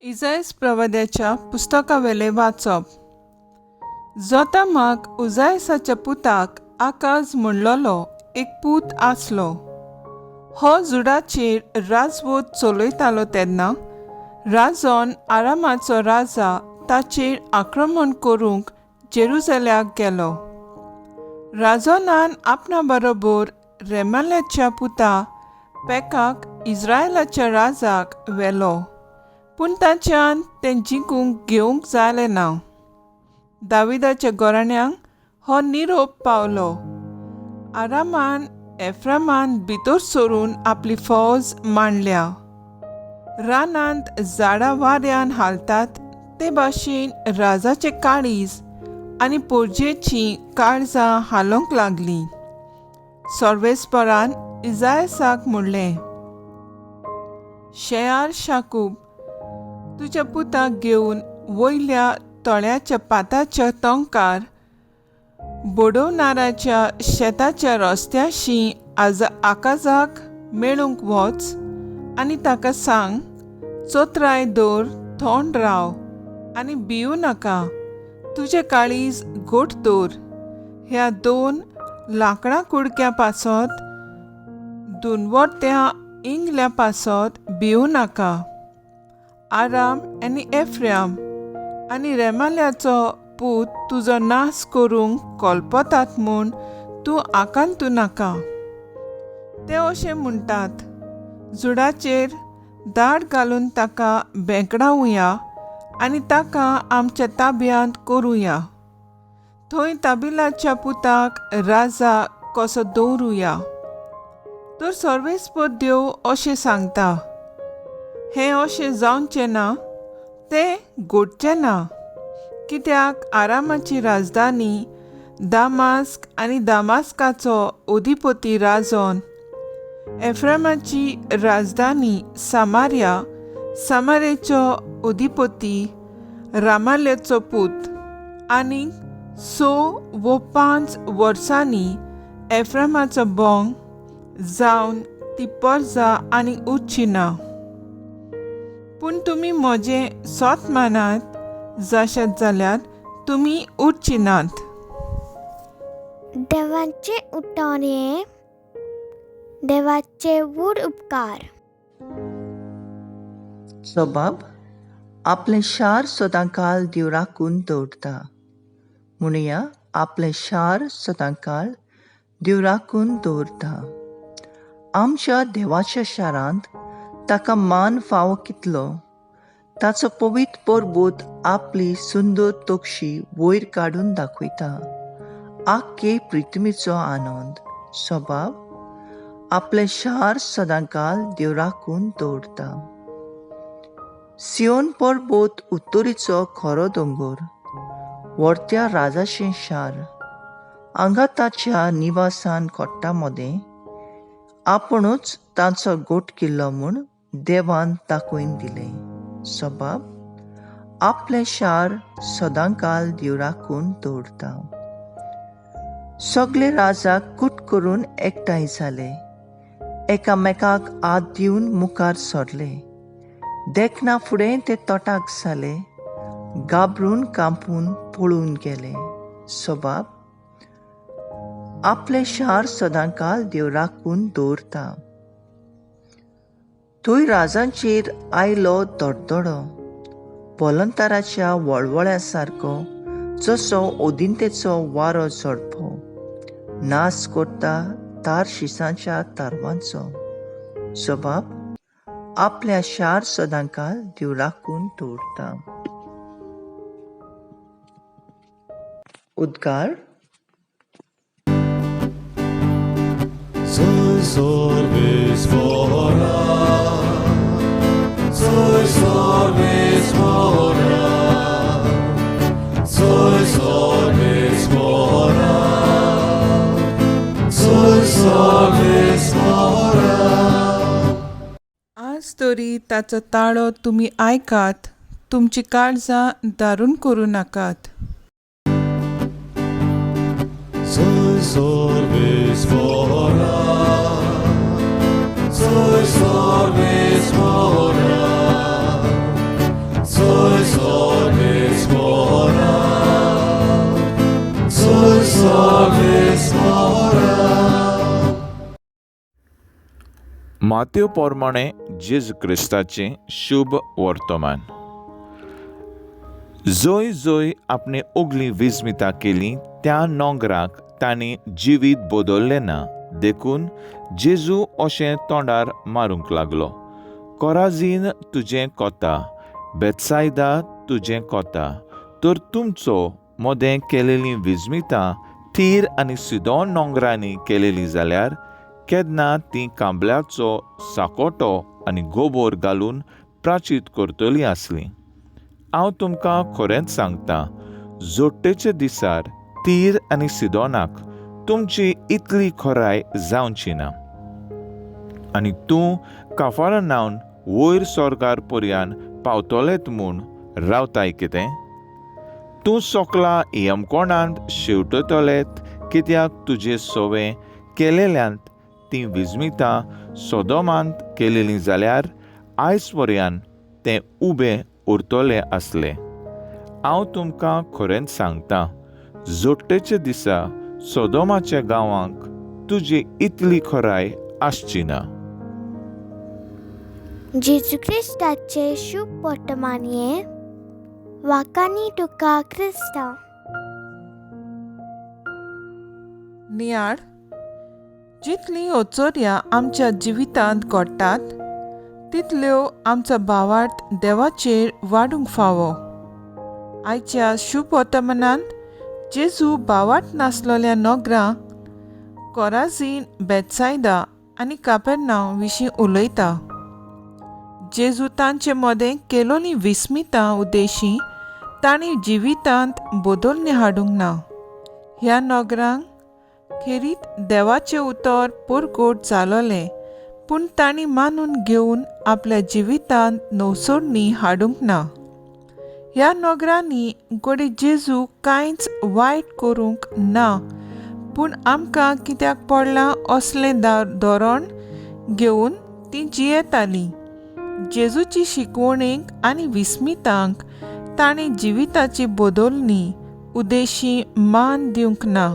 इजायस प्रवाद्याच्या पुस्तकावेलें वाचप. जोतामाक उजायसाच्या पुताक आकाज म्हणलोलो एक पूत आसलो. हो जुडाचेर राजवत चलयतालो तेन्ना राजोन आरामाचो राजा ताचेर आक्रमण करूंक जेरुजल्याक गेलो. राजोनान आपणा बरोबर रेमाल्याच्या पुता पेकाक इस्रायलाच्या राजाक व्हेलो, पूण ताच्यान तें जिखूंक घेवंक जालें ना. दाविदाच्या घराण्यांक हो निरोप पावलो. आरामान एफ्रामान भितर सरून आपली फौज मांडल्या. रानांत झाडां वाऱ्यान हालतात ते भाशेन राजाचें काळीज आनी पोरजेचीं काळजां हालोवंक लागलीं. सर्वेस्परान इजायसाक म्हणलें, शेयार शाकूब तुज्या पुताक घेवन वयल्या तळ्याच्या पाताच्या तोंकार बडोवणाराच्या शेताच्या रस्त्याशी आज आकाजाक मेळूंक वच आनी ताका सांग, चोत्राय दवर, थोंड राव आनी भिवू नाका, तुजें काळीज घट दवर. ह्या 2 लांकडां कुडक्या पासत दोनवट्या इंगल्या पासत भिवू नाका. आराम आनी एफ्राम आनी रेमाल्याचो पूत तुजो नाश करूंक कल्पतात म्हूण तूं आकांतू नाका. ते अशें म्हणटात, जुडाचेर दाड घालून ताका बेंकडावया आनी ताका आमच्या ताब्यांत करुया. थंय ताबिलाच्या पुताक राजा कसो दवरुया. तर सर्वेस्पर देव अशें सांगता, हें अशें जावचें ना, तें घडचें ना. कित्याक आरामाची राजधानी दामास्क आनी दामास्काचो अधिपती राजोन, एफ्रामाची राजधानी सामार्या, सामारेचो अधिपती रामाल्याचो पूत, आनी 6 व 5 वर्सांनी एफ्रामाचो बोंग जावन ती परजा आनी उरची ना. पूण तुमी म्हजें सोत मानात जाशात जाल्यार तुमी उरची नात. देवाचे उठान हे देवाचे व्हड उपकार. सबाब आपलें शार सदांकाळ देव राखून दवरता. म्हणुया, आपलें शार सदांकाळ देव राखून दवरता. आमच्या देवाच्या शारांत ताका मान फावो कितलो. ताचो पवित्र परबूत आपली सुंदर तोक्षी वयर काडून दाखयता. आख्खे पृथ्वीचो आनंद. सबाब आपलें शार सदांकाळ देव राखून दवरता. सियोन परबत उत्तरेचो खरो दोंगर, व्हडत्या राजाचें शार. हांगा ताच्या निवासान कोट्टा मदें आपुणूच तांचो गोट किल्लो म्हूण देवान दाखोवन दिलें. सबाब आपलें शार सदांकाळ देव राखून दवरता. सगळे राजा कूट करून एकठांय जाले, एकामेकाक हात दिवन मुखार सरले. देखना फुडें ते तोटाक जाले, घाबरून कांपून पळून गेले. सबाब आपलें शार सदांकाळ देव राखून दवरता. थंय राजांचेर आयलो दडदडो, बोलंताराच्या वळवळ्या सारको, जसो ओदिंतेचो वारो झडपो नाश करता तार शिसांच्या तारवांचो. सबाब आपल्या शार सदांकाळ देव राखून दवरता. उद्गार. आज तरी ताचो ताळो तुमी आयकात, तुमची काळजां दारून करूं नाकात. मात्यो पोरमाणें जेजू क्रिस्ताचें शुभ वर्तमान. जंय जंय आपणे ओगली विस्मिता केली त्या नोंगराक तांणी जिवीत बदल्लें ना, देखून जेजू अशें तोंडार मारूंक लागलो, कोराझीन तुजें कोता, बेत्सायदा तुजें कोता, तर तुमचो मदें केलेलीं विस्मितां तीर आनी सिदोन नोंगरांनी केलेलीं जाल्यार केन्ना ती कांबल्याचो साकोटो आनी गोबोर घालून प्राचीत करतलीं आसलीं. हांव तुमकां खरेंच सांगता, जोडटेच्या दिसार तीर आनी सिदोनाक तुमची इतली खोराय जावची ना. आनी तूं काफारनावन वयर सोर्गार पर्यान पावतलेत म्हूण रावताय कितें? तूं सोकला यमकोणांत शेवटतलेत, कित्याक तुजे सोवे केलेल्यांत तीं विस्मितां सोदोमांत केलेलीं जाल्यार आयज पर्यान तें उबें उरतलें आसलें. हांव तुमकां खरेंच सांगता, जोडटेच्या दिसा सोदोमाच्या गांवांक तुजी इतली खोराय आसची ना. जेजू क्रिस्ताचें शुभ वर्तमान हें वाकांनी तुका क्रिस्तांव. नियाळ जितलीं अचोर्या आमच्या जिवितांत घडटात तितल्यो आमचो भावार्थ देवाचेर वाडूंक फावो. आयच्या शुभ वर्तमानांत जेजू भावार्थ नासलेल्या नगरां कोराझीन, बेत्सायदा आनी कापेरनांव विशीं उलयता. जेजू तांचे मदें केलोलीं विस्मितां उद्देशी तांणी जिवितांत बदलणी हाडूंक ना. ह्या नगरांक खेरीत देवाचें उतर परगट जालोलें, पूण तांणी मानून घेवन आपल्या जिवितांत नवसोडणी हाडूंक ना. ह्या नगरांनी घडये जेजू कांयच वायट करूंक ना, पूण आमकां कित्याक पडलां असलें धोरण घेवन तीं जियेतालीं. जेजूची शिकवणेक आनी विस्मितांक तांणी जिविताची बदलणी उद्देशी मान दिवंक ना.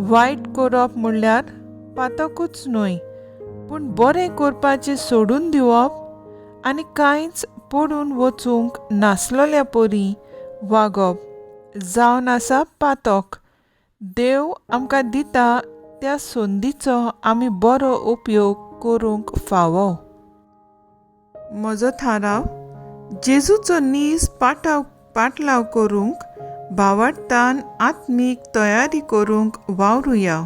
वायट करप म्हणल्यार पातकूच न्हय, पूण बरें करपाचें सोडून दिवप आनी कांयच पडून वचूंक नासलेल्या परी वागप जावन आसा पातक. देव आमकां दिता त्या संदीचो आमी बरो उपयोग करूंक फावो. म्हजो थाराव जेजूचो नीज पाटलाव करूंक भावार्थान आत्मीक तयारी करूंक वावरुया.